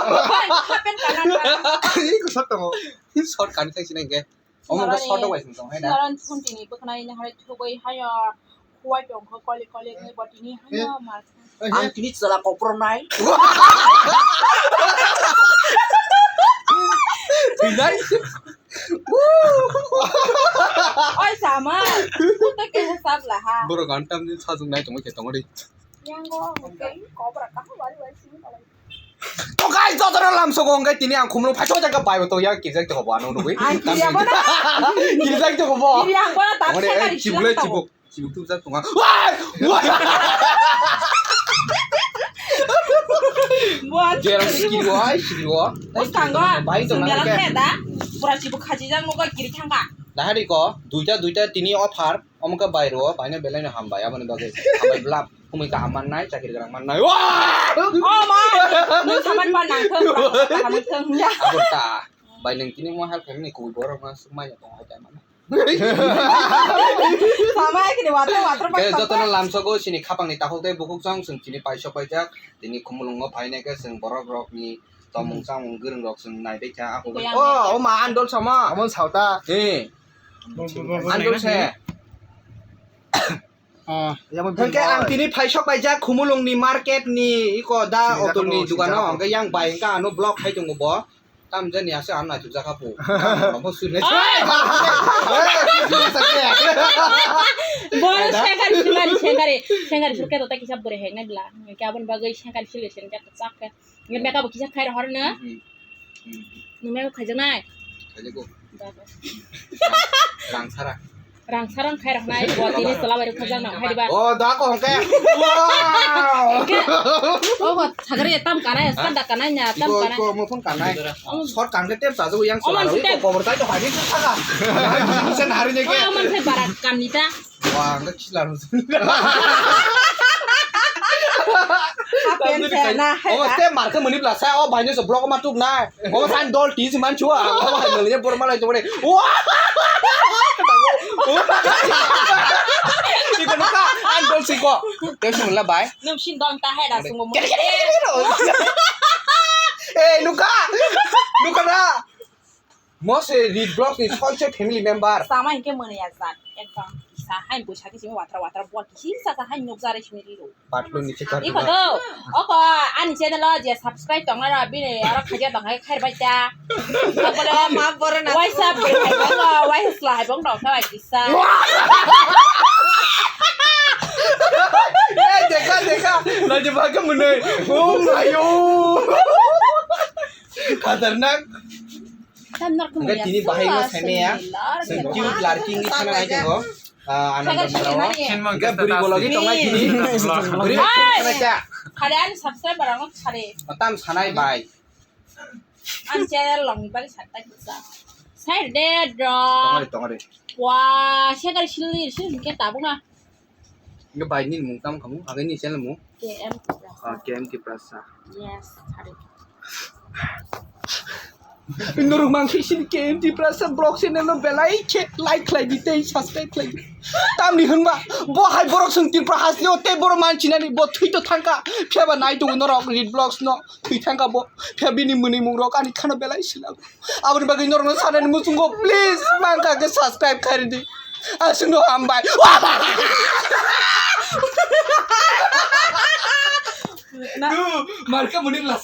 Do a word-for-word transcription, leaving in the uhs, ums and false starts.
Bai, hapen kana ka. Iko sot tongo. Sot kan khai sinai ke. Omo ke sot bai sing tong hai na. Sinaran chhunti ni bwkhnai ni hai thugui hai o. Huai tong kho koli koli ni botini hai o mar. Ang tini chwla kopor nai. Thwinai. Oi sama. Kuta ke hisab laha. Borok gantam ni sajung nai tongwi khe tongo ri. Yango, okay, kobra kaha wari wari sini kalau. To guys, jotono lamsogo hwnkhe tini ang khumulwng phaiso jagao bai bo to ya kirijak to hobo ano nugwi. Ang kiriya bo na. Kirijak to hobo. Kiriya ang bo na tak. Ore, sai eh, kari chibuk le silang chibuk. Chibuk tu jak tonga. Wai! Wai! Buat. Jerang sikiri wai, sikiri wa. Bus kanggo. Bai to na ke. Pura chibuk khaji jang mo kiri thangka. Dahari ko, duita, duita tini offer. Omo khe bai rwo, baino belai no hambai, aboni bagwi hambai bwlam, khumui kaham mannai, chakri gwnang mannai. Wah! O ma, nwng saman pa nang thung, kaham thung ya. Abo ta, bai nwng tini mo help khaimani kubui borok no swk mai tong hai ta mano. Sama hai kini water, water pa. Khe jotono lamsogo chini khapang ni takhuk tei bukhuk chwng chwng chini paisok paijak, tini khumulwngo phainai khe chwng borok rok ni tongmung chamung gwrwng rok chwng nai bai kha. Iko yang o, o ma andol sama. Amo sauta. Eh. Andol se. Ah, ya, hwnkhe ang tini phaisok paijak Khumulwng ni market ni iko da Otol ni dugano, hwnkhe yang bai hwnkhe ano block khai tongo bo. Tam jani ase ano naithok jakha po. Amo suri nai. Bo sengari, sengari, sengari, sengari surke to ta kisa bore hek nai bla. Hwnkhe aboni bagwi sengari suri sengari chak khe. Nge makeup bo kisa khai rohor no. Hmm. Hmm. Nung makeup khaijaknai? Khaijago. Jago. Rang sara. Rang sara khai rohnai, bo tini tola bai rwkha jak nang hai diba? Oh, da ko hwnkhe. Wow. Obo sagari tam kanai, sanda kanai nya tam kanai. Iko mo phone kanai. Short kanai tem sa yang sala. Iko cover tai to hai ni saka. Sen hari ni ke. Oh, man se barat kan ni ta. Wah, enggak sih lalu. Hapen se na hai. Oh, te marke muni blasa, oh, banyak seblok ma tuk na. Oh, san dol tis man chua. Oh, hai melinya borma lai tuh. Wah. Iko nuka, an dol siko. Te sumla bai. Nung sin dol ta hai da sumo. Eh, nuka. Nuka na. Mo se Rit Vlogs ni soi soi family member. Sama hinkhe mwnwi ya jat, ekdom. Sa hai busa khe simi watra watra bo kisi sa sa hai nukjare simi riro. Patlu ni chikar. Iko do. Oko ani channel o je subscribe tong naro bini aro khaja tong hai khair bai ta. Bole ma boro na. Waisa bini hai bongo, waisa sla hai bong dong kha bai kisa. Eh, dekha, dekha. Lagi baka mwnwi. Oh my oh. Khatarnak. Hwnkhe tini bahai no saimaya, chwng cute larki wngwi thana nai tongo. Ah, Ananda Mara o. Hwnkhe bwrwi bologi tongnai tini. Bwrwi bai thana cha. Khare ani subscriber ang khare. Tam sanai bai. Ani channel longni bari satta kisa. Sai de dro. Tongori, tongori. Wa, sekar silni sil ke tabuna. Hwnkhe bai nini mung tamo khamu? Agini channel mung? K M Tiprasa. Ah, K M Tiprasa. Yes, hari. Norok mang khe sini K M Tiprasa vlog channel no belai khe like khlai di tei subscribe khlai di. Tamni hwnba bo hai borok chwng Tripura hasteo tei borok manchinani bo thwi to thangkha. Phiya ba nai tongo norok Rit Vlogs no thwi thangkha bo. Phiya bini mwnwi mung rok ani khano belai sila. Aboni bagwi norokno sanani muchungo, please, mangkha khe subscribe khairidi. Aswkno hambai. Na- Du, marka muni lasa.